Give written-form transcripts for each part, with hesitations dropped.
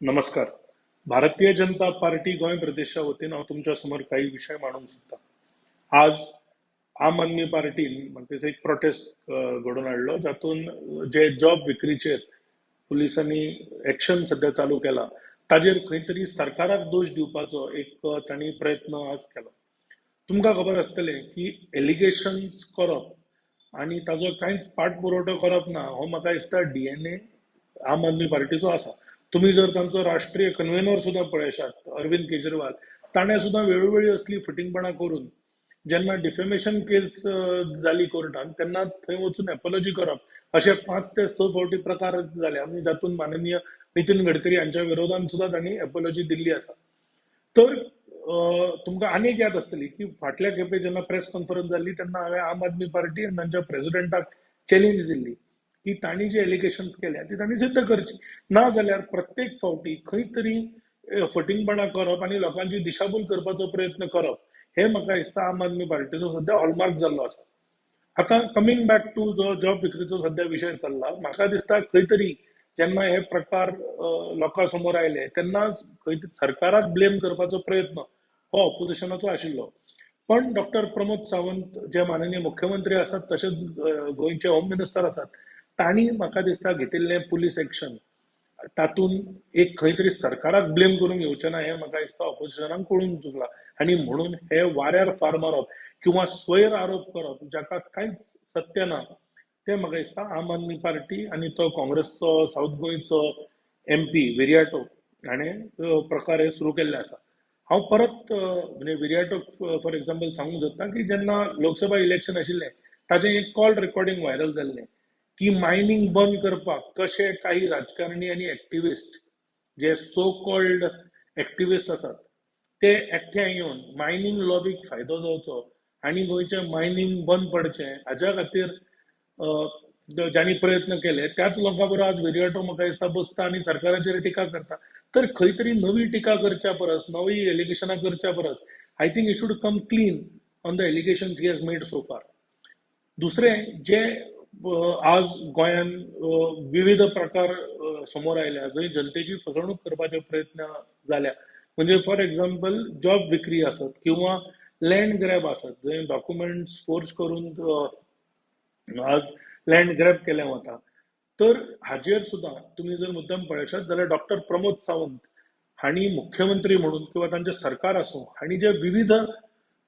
नमस्कार. भारतीय जनता पार्टी गोंय प्रदेशा वतीन हांव तुमच्या समोर काही विशय मांडूंक सोदतां. आज आम आदमी पार्टीन म्हणजेच एक प्रोटेस्ट घडोवन हाडलो, जातून जे जॉब विक्रीचेर पुलिसांनी एक्शन सध्या चालू केला ताजेर खंय तरी सरकाराक दोश दिवपाचो एक तांणी प्रयत्न आज केलो. तुमकां खबर आसतलें की एलिगेशन्स करप आनी ताजो कांयच पाठपुरवठो करप ना हो म्हाका दिसता डीएनए आम आदमी पार्टीचो आसा. तुम्ही जर तांचो राष्ट्रीय कन्व्हेनर सुद्दां पळयशात अरविंद केजरीवाल, ताणें सुद्दां वेळोवेळी असली फटींगपणां करून जेन्ना डिफेमेशन केस जाली कोर्टान तेन्ना थंय वचून एपोलॉजी करप अशे 5 ते 6 फावटी प्रकार जाले आनी जातून माननीय नितीन गडकरी हांच्या विरोधान सुद्दां तांणी एपोलॉजी दिल्ली आसा. तर तुमकां आनीक याद आसतली की फाटल्या खेपे जेन्ना प्रेस कॉन्फरन्स जाल्ली तेन्ना हांवें आम आदमी पार्टी आनी तांच्या प्रेसिडेंटाक चॅलेंज दिल्ली की तांणी जे एलिगेशन्स केल्या ती तांणी सिद्ध करची, ना जाल्यार प्रत्येक फावटी खंय तरी फटींगपणां करप आनी लोकांची दिशाभूल करपाचो प्रयत्न करप हे म्हाका दिसता आम आदमी पार्टीचो सद्या हॉलमार्क जाल्लो आसा. आतां कमींग बॅक टू जो जॉब विक्रीचो सद्या विशय चल्ला, म्हाका दिसता खंय तरी जेन्ना हे प्रकार लोकां समोर आयले तेन्ना खंय सरकाराक ब्लेम करपाचो प्रयत्न हो ऑपोजिशनाचो आशिल्लो. पण डॉक्टर प्रमोद सावंत जे माननीय मुख्यमंत्री आसात तशेंच गोंयचे होम मिनिस्टर आसात तांणी म्हाका दिसता घेतिल्लें पुलीस एक्शन तातूंत एक खंय तरी सरकाराक ब्लेम करूंक येवचें ना हें म्हाका दिसता ऑपोजिशनाक कळून चुकलां. आनी म्हणून हे वाऱ्यार फार मारप किंवा स्वैर आरोप करप जाका कांयच सत्य ना तें म्हाका दिसता आम आदमी पार्टी आनी तो काँग्रेसचो सावथ गोंयचो एमपी विरियाटो हाणें प्रकार हे सुरू केल्ले आसा. हांव परत म्हणजे विरियाटो फॉर एग्जाम्पल सांगूंक सोदता की जेन्ना लोकसभा इलेक्शन आशिल्लें ताचें एक कॉल रेकॉर्डिंग व्हायरल जाल्लें की मायनींग बंद करपाक कशे काही राजकारणी आनी एक्टिविस्ट जे सो कॉल्ड एक्टिविस्ट आसात ते एकठांय येवन मायनींग लॉबीक फायदो जावचो आनी गोंयचें मायनींग बंद पडचें हाज्या खातीर ज्यांनी प्रयत्न केले त्याच लोकां बरोबर आज विरियाटो म्हाका दिसता बसता आनी सरकाराचेर टिका करता. तर खंय तरी नवी टिका करच्या परस, नवी एलिगेशनां करच्या परस I think you should come clean on the allegations he has made so far. दुसरें जे आज गोंयान विविध प्रकार समोर आयल्या जंय जनतेची फसवणूक करपाचे प्रयत्न जाल्या, म्हणजे फॉर एग्जाम्पल जॉब विक्री आसत किंवा लँड ग्रॅब आसत जंय डॉक्युमेंट्स फोर्स करून आज लँड ग्रॅब केलें वता. तर हाजेर सुद्दां तुमी जर मुद्दम पळयशात जाल्यार डॉक्टर प्रमोद सावंत हांणी मुख्यमंत्री म्हणून किंवा तांचें सरकार आसूं हांणी जे विविध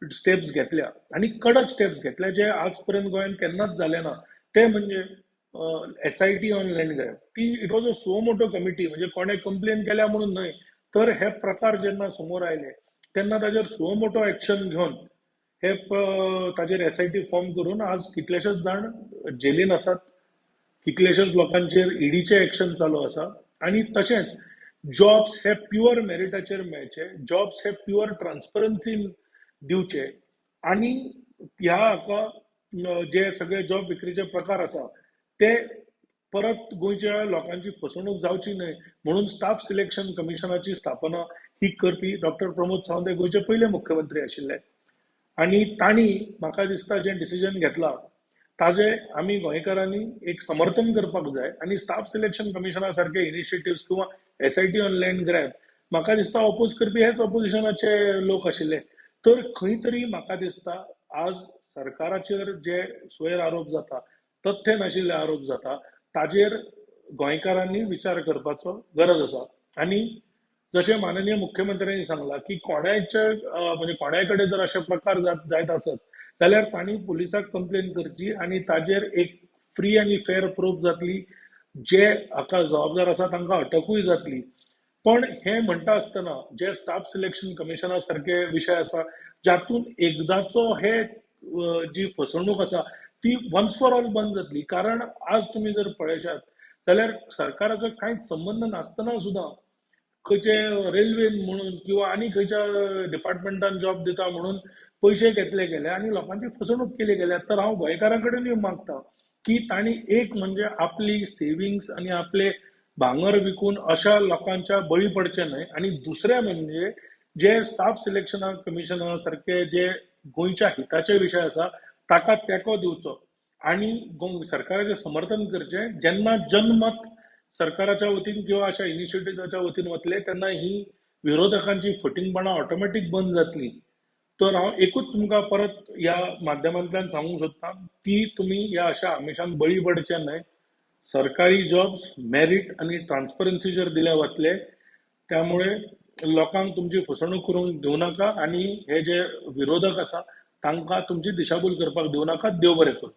स्टेप्स घेतल्या आनी कडक स्टेप्स घेतल्या जे आज पर्यंत गोंयांत केन्नाच जाले ना ते म्हणजे SIT on land grab. ती it was a suo motu committee, म्हणजे कोणें कंप्लेन केल्या म्हणून न्हय, तर हे प्रकार जेन्ना समोर आयले तेन्ना ताजेर सुओ मोटो एक्शन घेवन हे ताजेर SIT form करून आज कितलेशेच जाण जेलीन आसात, कितलेशेच लोकांचेर ईडीचें एक्शन चालू आसा. आनी तशेंच जॉब्स हे प्युअर मेरिटाचेर मेळचे, जॉब्स हे प्युअर ट्रान्सपरन्सीन दिवचे आनी ह्या हाका जे सगळे जॉब विक्रीचे प्रकार आसा ते परत गोंयच्या लोकांची फसवणूक जावची न्हय म्हणून स्टाफ सिलेक्शन कमिशनाची स्थापना ही करपी डॉक्टर प्रमोद सावंत हे गोंयचे पयले मुख्यमंत्री आशिल्ले आनी तांणी म्हाका दिसता जें डिसिजन घेतलां ताजें आमी गोंयकारांनी एक समर्थन करपाक जाय. आनी स्टाफ सिलेक्शन कमिशना सारके इनिशिएटिव्स किंवा SIT on land grab म्हाका दिसता ऑपोज करपी हेच ऑपोजिशनाचे लोक आशिल्ले. तर खंय तरी म्हाका दिसता आज सरकाराचेर जे स्वैर आरोप जाता, तथ्य नाशिल्ले आरोप जाता ताजेर गोंयकारांनी विचार करपाचो गरज आसा. आनी जशें माननीय मुख्यमंत्र्यांनी सांगलां की कोणायचे म्हणजे कोणाय कडेन जर अशे प्रकार जायत आसत जाल्यार तांणी पुलिसाक कंप्लेन करची आनी ताजेर एक फ्री आनी फेर प्रूफ जातली, जे हाका जबाबदार आसा तांकां अटकूय जातली. पण हे म्हणटा आसतना जे स्टाफ सिलेक्शन कमिशना सारके विशय आसा जातून एकदाचो हे जी फसवणूक आसा ती वन्स फॉर ऑल बंद जातली. कारण आज तुमी जर पळयशात जाल्यार सरकाराचो कांयच संबंद नासतना सुद्दां खंयचे रेल्वेन म्हणून किंवा आनी खंयच्या डिपार्टमेंटान जॉब दिता म्हणून पयशे घेतले गेले आनी लोकांची फसवणूक केली गेल्या. तर हांव गोंयकारां कडेनूय मागता की तांणी एक म्हणजे आपली सेविंग्स आनी आपले भांगर विकून अशा लोकांच्या बळी पडचे न्हय आनी दुसरें म्हणजे जे स्टाफ सिलेक्शना कमिशना सारके जे गोंयच्या हिताचे विशय आसा ताका तेंको दिवचो आनी सरकाराचें समर्थन करचें. जेन्ना जनमत सरकाराच्या वतीन किंवा अशा इनिशिएटिव्हाच्या वतीन वतले तेन्ना ही विरोधकांची फटींगपणां ऑटोमॅटीक बंद जातली. तर हांव एकूच तुमकां परत ह्या माध्यमांतल्यान सांगूंक सोदतां की तुमी ह्या अशा आमिशांक बळी पडचे न्हय. सरकारी जॉब्स मेरीट आनी ट्रान्सपरन्सीचेर दिले वतले, त्यामुळे लोकांक तुमची फसवणूक करूंक दिवं नाका आनी हे जे विरोधक आसा तांकां तुमची दिशाभूल करपाक दिवं नाका. देव बरें करूं.